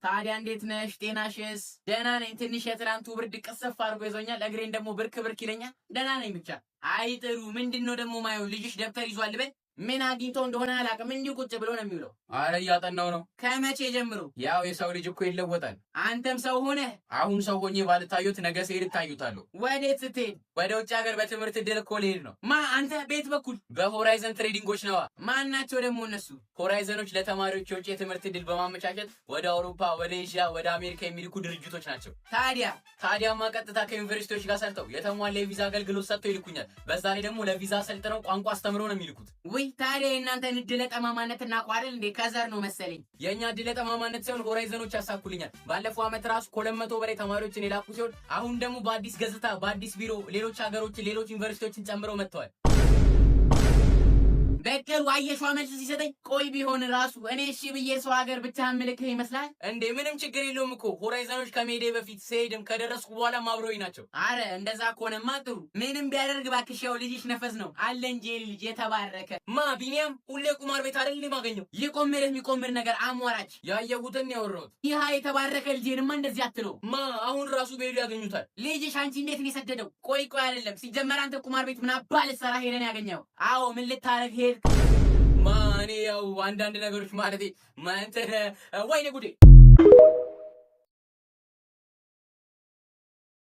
ታዲያ እንዴት ነሽ? ጤናሽስ? ደህና ነኝ። ትንሽ የትናንቱ ብርድ ቅስፍ አድርጎ ይዞኛል። እግሬን ደግሞ ብርክ ብርክ ይለኛል። ደህና ነኝ ብቻ። አይ ጥሩ። ምንድን ነው ደግሞ ማየው? ልጅሽ ደብተር ይዟል በል። ምን አግኝቶ እንደሆነ አላውቅም። እንዲሁ ቁጭ ብሎ ነው የሚውለው። አረ እያጠናው ነው። ከመቼ ጀምሮ? ያው የሰው ልጅ እኮ ይለወጣል። አንተም ሰው ሆነ። አሁን ሰው ሆኜ ባልታዩት ነገ ስሄድ እታዩታለሁ። ወዴት ስትሄድ? ወደ ውጭ ሀገር በትምህርት እድል እኮ ልሄድ ነው። ማ አንተ? ቤት በኩል በሆራይዘን ትሬዲንጎች ነዋ። ማን ናቸው ደግሞ እነሱ? ሆራይዘኖች ለተማሪዎች የውጭ የትምህርት እድል በማመቻቸት ወደ አውሮፓ፣ ወደ ኤዥያ፣ ወደ አሜሪካ የሚልኩ ድርጅቶች ናቸው። ታዲያ ታዲያማ ቀጥታ ከዩኒቨርሲቲዎች ጋር ሰርተው የተሟላ የቪዛ አገልግሎት ሰጥተው ይልኩኛል። በዛ ላይ ደግሞ ለቪዛ ሰልጥነው ቋንቋ አስተምረው ነው የሚልኩት። ውይ ታዲያ የእናንተን እድለ ጠማማነት እናውቀዋለን እንዴ? ከዘር ነው መሰለኝ። የእኛ እድለ ጠማማነት ሳይሆን ሆራይዘኖች ያሳኩልኛል። ባለፈው ዓመት ራሱ ከ200 በላይ ተማሪዎችን የላኩ ሲሆን አሁን ደግሞ በአዲስ ገጽታ በአዲስ ቢሮ ሌሎች ሀገሮችን ሌሎች ዩኒቨርሲቲዎችን ጨምረው መጥተዋል። በቅርቡ አየሿ መልስ ሲሰጠኝ ቆይ ቢሆን ራሱ እኔ እሺ ብዬ ሰው ሀገር ብቻህን ምልክህ ይመስላል እንዴ? ምንም ችግር የለውም እኮ ሆራይዘኖች ከመሄዴ በፊት ስሄድም ከደረስኩ በኋላ አብረውኝ ናቸው። አረ እንደዛ ከሆነማ ጥሩ። ምንም ቢያደርግ እባክሽ ያው ልጅሽ ነፈዝ ነው አለ እንጂ ልጅ የተባረከ። ማ ቢኒያም ሁሌ ቁማር ቤት አይደል የማገኘው? ይቆምርህ የሚቆምር ነገር አሟራች። ያየሁትን ያወራሁት። ይህ የተባረከ ልጄንማ እንደዚህ አትለው። ማ አሁን ራሱ በሄዱ ያገኙታል። ልጅሽ አንቺ እንዴት ነው የሰደደው? ቆይ ቆይ አይደለም ሲጀመር አንተ ቁማር ቤት ምን አባ ልትሰራ ሄደን ያገኘው? አዎ ምን ልታረግ ሄድክ? ማ እኔ ያው አንዳንድ ነገሮች ማለቴ እንትን ወይኔ ጉዴ።